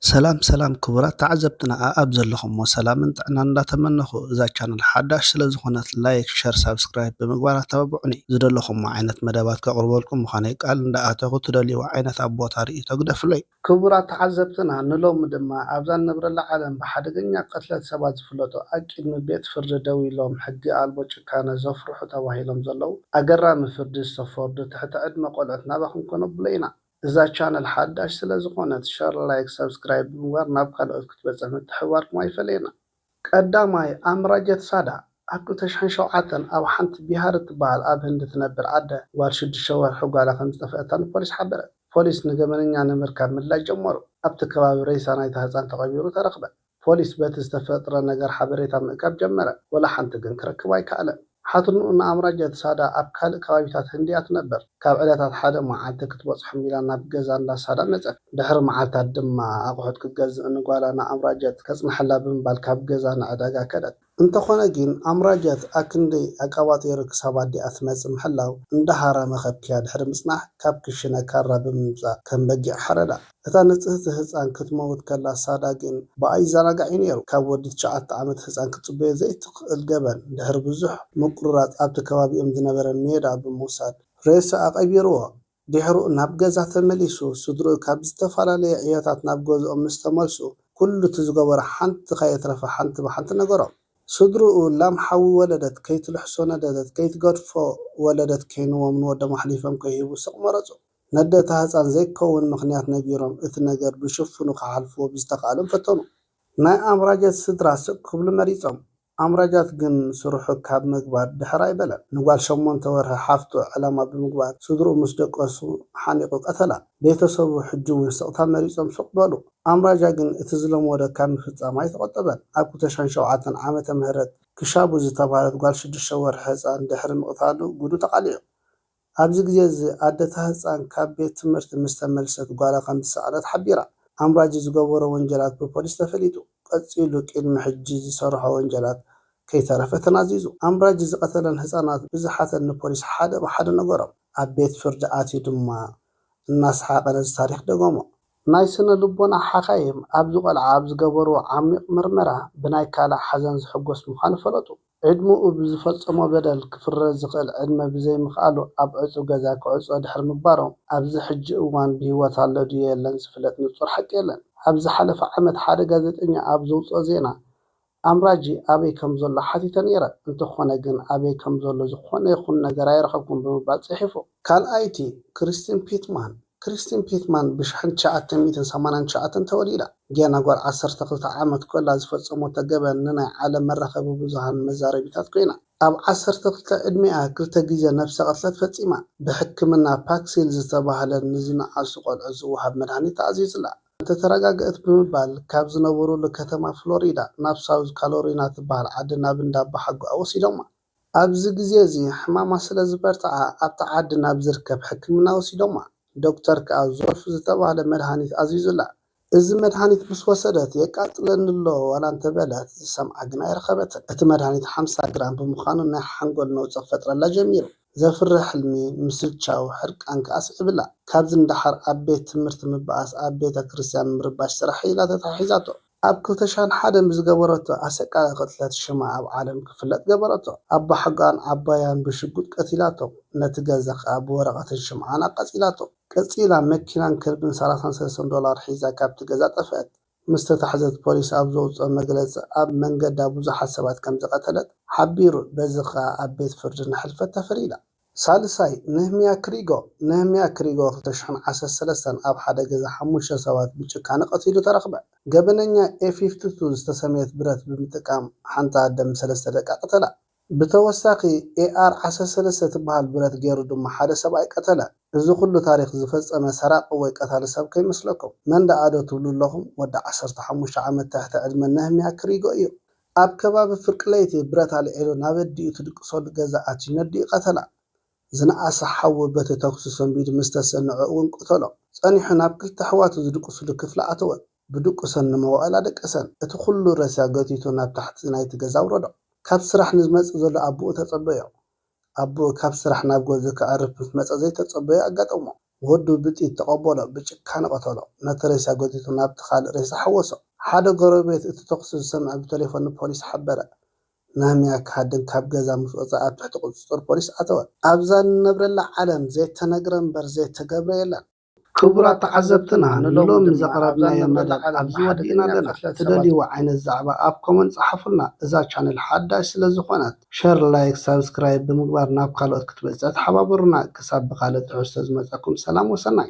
ሰላም ሰላም ክቡራት ተዓዘብትና ኣኣብ ዘለኹሞ ሰላምን ጥዕናን እንዳተመነኹ፣ እዛ ቻነል ሓዳሽ ስለ ዝኾነት ላይክ፣ ሸር፣ ሳብስክራይብ ብምግባር ኣተባብዑኒ። ዝደለኹሞ ዓይነት መደባት ከቕርበልኩም ምዃነይ ቃል እንዳኣተኹ፣ ትደልይዎ ዓይነት ኣብ ቦታ ርእይቶ ግደፉለይ። ክቡራት ተዓዘብትና፣ ንሎሚ ድማ ኣብዛ ንነብረላ ዓለም ብሓደገኛ ቅትለት ሰባት ዝፍለጡ ኣብ ቅድሚ ቤት ፍርዲ ደው ኢሎም ሕጊ ኣልቦ ጭካነ ዘፍርሑ ተባሂሎም ዘለዉ ኣገራሚ ፍርዲ ዝተፈርዱ ትሕቲ ዕድመ ቆልዑት ናባኹም ከነብሎ ኢና። እዛ ቻነል ሓዳሽ ስለ ዝኾነት ሸር፣ ላይክ፣ ሳብስክራይብ ብምግባር ናብ ካልኦት ክትበጽሕ ምትሕብባርኩም ኣይፈለየና። ቀዳማይ ኣምራጀት ሳዳ ኣብ ክልተ ሽሕን ሸውዓተን ኣብ ሓንቲ ቢሃር እትበሃል ኣብ ህንዲ ትነብር ኣደ ጓል ሽዱሽተ ወርሒ ጓላ ከም ዝጠፍአታ ንፖሊስ ሓበረት። ፖሊስ ንገበነኛ ንምርካብ ምድላይ ጀመሩ። ኣብቲ ከባቢ ሬሳ ናይታ ህፃን ተቐቢሩ ተረኽበ። ፖሊስ በቲ ዝተፈጥረ ነገር ሓበሬታ ምእካብ ጀመረ፣ ወላ ሓንቲ ግን ክረክብ ኣይከኣለን። ሓትንኡ ንኣምራጀት ሳዳ ኣብ ካልእ ከባቢታት ህንዲ እያ ትነብር። ካብ ዕለታት ሓደ መዓልቲ ክትበጽሖም ኢላ ናብ ገዛ እንዳ ሳዳ መጸት። ድሕሪ መዓልታት ድማ ኣቑሑት ክትገዝእ ንጓላ ንኣምራጀት ከጽንሓላ ብምባል ካብ ገዛ ንዕዳጋ ከደት። እንተኾነ ግን ኣምራጀት ኣክንዲ ኣቀባጢሩ ክሳብ ኣዲኣ ትመጽእ ምሕላው እንዳሃረመ ከብክያ ድሕሪ ምጽናሕ ካብ ክሽነ ካራ ብምምጻእ ከም በጊዕ ሓረዳ። እታ ንጽህቲ ህጻን ክትመውት ከላ ሳዳ ግን ብኣይዘናጋዕ እዩ ነይሩ። ካብ ወዲ ትሽዓተ ዓመት ህጻን ክትጽበዮ ዘይትኽእል ገበን ድሕሪ ብዙሕ ምቁርራጽ ኣብቲ ከባቢኦም ዝነበረ ሜዳ ብምውሳድ ሬሳ ኣቐቢርዎ። ድሕሩ ናብ ገዛ ተመሊሱ ስድርኡ ካብ ዝተፈላለየ ዕዮታት ናብ ገዝኦም ምስ ተመልሱ ኩሉ እቲ ዝገበሮ ሓንቲ ከየትረፈ ሓንቲ ብሓንቲ ነገሮም። ስድርኡ ላም ሓዊ ወለደት ከይትልሕሶ ነደደት ከይትገድፎ ወለደት ከይንዎም ንወዶም ኣሕሊፎም ከይህቡ ስቕ መረጹ። ነደታ ህጻን ዘይከውን ምኽንያት ነጊሮም እቲ ነገር ብሽፍኑ ክሓልፍዎ ብዝተኻእሎም ፈተኑ። ናይ ኣምራጀት ስድራ ስቕ ክብሉ መሪጾም። ኣምራጃት ግን ስርሑ ካብ ምግባር ድሕር ኣይበለን። ንጓል ሸሞንተ ወርሒ ሓፍቱ ዕላማ ብምግባር ስድርኡ ምስ ደቀሱ ሓኒቑ ቀተላ። ቤተሰቡ ሕጂ እውን ስቕታ መሪጾም ስቕ በሉ። ኣምራጃ ግን እቲ ዝለመዶ ካብ ምፍጻም ኣይተቖጠበን። ኣብ ክልተ ሽሕን ሸውዓተን ዓመተ ምህረት ክሻቡ ዝተባህለት ጓል ሽዱሽተ ወርሒ ህጻን ድሕሪ ምቕታሉ ጉዱ ተቓሊዑ። ኣብዚ ግዜ እዚ ኣደታ ህጻን ካብ ቤት ትምህርቲ ምስ ተመልሰት ጓላ ከም ዝሰኣነት ሓቢራ። ኣምራጂ ዝገበሮ ወንጀላት ብፖሊስ ተፈሊጡ። ቀጺሉ ቅድሚ ሕጂ ዝሰርሖ ወንጀላት ከይተረፈ ተናዚዙ። ኣምራጂ ዝቐተለን ህጻናት ብዝሓተን ንፖሊስ ሓደ ብሓደ ነገሮም። ኣብ ቤት ፍርዲ ኣትዩ ድማ እናሰሓቐ ነዚ ታሪኽ ደገሞ። ናይ ስነ ልቦና ሓኻይም ኣብዚ ቆልዓ ኣብ ዝገበርዎ ዓሚቕ ምርመራ ብናይ ካልእ ሓዘን ዝሕጎስ ምዃኑ ፈለጡ። ዕድመኡ ብዝፈጸሞ በደል ክፍረድ ዝኽእል ዕድመ ብዘይምኽኣሉ ኣብ ዕጹው ገዛ ክዕጾ ድሕሪ ምግባሮም ኣብዚ ሕጂ እዋን ብህይወት ኣሎ ድዩ የለን ዝፍለጥ ንጹር ሓቂ የለን። ኣብ ዝሓለፈ ዓመት ሓደ ጋዜጠኛ ኣብ ዘውጽኦ ዜና ኣምራጂ ኣበይ ከም ዘሎ ሓቲተ ነይረ፣ እንተኾነ ግን ኣበይ ከም ዘሎ ዝኾነ ይኹን ነገር ኣይረኸብኩን ብምባል ጽሒፉ። ካልኣይቲ ክሪስቲን ፒትማን። ክሪስቲን ፒትማን ብሽሕን ትሽዓተ ሚእትን ሰማንያን ትሽዓተን ተወሊዳ። ጌና ጓል ዓሰርተ ክልተ ዓመት ኮላ ዝፈጸመቶ ገበን ንናይ ዓለም መራኸቢ ብዙሃን መዛረቢታት ኮይና። ኣብ ዓሰርተ ክልተ ዕድሚኣ ክልተ ግዜ ነብሰ ቅትለት ፈጺማ። ብሕክምና ፓክሲል ዝተባህለ ንዝነኣሱ ቆልዑ ዝወሃብ መድሃኒት ተኣዚዙላ። እንተተረጋገእት ብምባል ካብ ዝነበሩሉ ከተማ ፍሎሪዳ ናብ ሳውዝ ካሎሪና ትበሃል ዓዲ ናብ እንዳ ኣባሓጎኣ ወሲዶማ። ኣብዚ ግዜ እዚ ሕማማ ስለ ዝበርትዓ ኣብቲ ዓዲ ናብ ዝርከብ ሕክምና ወሲዶማ። ዶክተር ከኣ ዞርፍ ዝተባህለ መድሃኒት ኣዚዙላ። እዚ መድሃኒት ምስ ወሰደት የቃጽለኒ ኣሎ ዋላ እንተበለት ዝሰምዓ ግን ኣይረኸበትን። እቲ መድሃኒት ሓምሳ ግራም ብምዃኑ ናይ ሓንጎል ነውጺ ክፈጥረላ ጀሚሩ። ዘፍርሕ ሕልሚ፣ ምስልቻው፣ ሕርቃን ከኣ ኣስዒብላ። ካብዚ ንደሓር ኣብ ቤት ትምህርቲ ምብኣስ፣ ኣብ ቤተ ክርስትያን ምርባሽ ስራሕ ኢላ ተታሒዛቶ። ኣብ ክልተ ሽሕን ሓደን ብዝገበረቶ ኣሰቃቂ ቅትለት ሽማ ኣብ ዓለም ክፍለጥ ገበረቶ። ኣባሓጎኣን ዓባያን ብሽጉጥ ቀቲላቶም። ነቲ ገዛ ከኣ ብወረቐትን ሽምዓን ኣቃጺላቶ። ቀጺላ መኪናን ከልብን ሰላሳን ሰለስተን ዶላር ሒዛ ካብቲ ገዛ ጠፍአት። ምስ ተታሕዘት ፖሊስ ኣብ ዘውጽኦ መግለጺ ኣብ መንገዳ ብዙሓት ሰባት ከም ዝቐተለት ሓቢሩ። በዚ ከኣ ኣብ ቤት ፍርዲ ንሕልፈት ተፈሪዳ። ሳልሳይ፣ ነህምያ ክሪጎ። ነህምያ ክሪጎ ክልተ ሽሕን ዓሰርተ ሰለስተን ኣብ ሓደ ገዛ ሓሙሽተ ሰባት ብጭካነ ቀቲሉ ተረኽበ። ገበነኛ ኤ ፊፍቲ ቱ ዝተሰመየት ብረት ብምጥቃም ሓንቲ ኣደ ምስ ሰለስተ ደቃ ቀተላ። ብተወሳኺ ኤ ኣር ዓሰርተ ሰለስተ ትበሃል ብረት ገይሩ ድማ ሓደ ሰብኣይ ቀተለ። እዚ ኩሉ ታሪኽ ዝፈጸመ ሰራቒ ወይ ቀታሊ ሰብ ከይመስለኩም። መን ደኣ ዶ ትብሉ ኣለኹም? ወዲ ዓሰርተ ሓሙሽተ ዓመት ትሕቲ ዕድመ ነህምያ ክሪጎ እዩ። ኣብ ከባቢ ፍርቂ ለይቲ ብረት ኣልዒሉ ናብ ኣዲኡ ትድቅሰሉ ገዛ ኣትዩ ነዲኡ ቀተላ። ዝነኣሰ ሓዊ በቲ ተኩሲ ሰንቢዱ ምስ ተሰንዐ እውን ቀተሎ። ጸኒሑ ናብ ክልተ ኣሕዋቱ ዝድቅስሉ ክፍሊ ኣተወ። ብድቁሰን ንመዋእል ኣደቀሰን። እቲ ኩሉ ሬሳ ገቲቱ ናብ ታሕቲ ናይቲ ገዛ ኣውረዶ። ካብ ስራሕ ንዝመጽእ ዘሎ ኣቦኡ ተጸበዮ። ኣቦኡ ካብ ስራሕ ናብ ገዝኡ ከዕርፍ ምስ መጸ ዘይተጸበዮ ኣጋጠሞ። ወዱ ብጥይት ተቐበሎ፣ ብጭካነ ቀተሎ። ነቲ ሬሳ ጎቲቱ ናብቲ ካልእ ሬሳ ሓወሶ። ሓደ ጎረቤት እቲ ተኹሲ ዝሰምዐ ብቴሌፎን ንፖሊስ ሓበረ። ናህምያ ክሃድን ካብ ገዛ ምስ ወጸ ኣብ ትሕቲ ቁጽጽር ፖሊስ ኣተወ። ኣብዛ ንነብረላ ዓለም ዘይተነግረ እምበር ዘይተገብረ የለን። ክቡራት ተዓዘብትና፣ ንሎሚ ዘቕረብናዮ መደብ ኣብዚ ወዲእና ኣለና። ትደልይዎ ዓይነት ዛዕባ ኣብ ኮመንት ጸሓፉልና። እዛ ቻነል ሓዳሽ ስለ ዝኾነት ሸር፣ ላይክ፣ ሳብስክራይብ ብምግባር ናብ ካልኦት ክትበጽሕ ተሓባበሩና። ክሳብ ብኻልእ ትሕዝቶ ዝመጸኩም ሰላም ወሰናይ።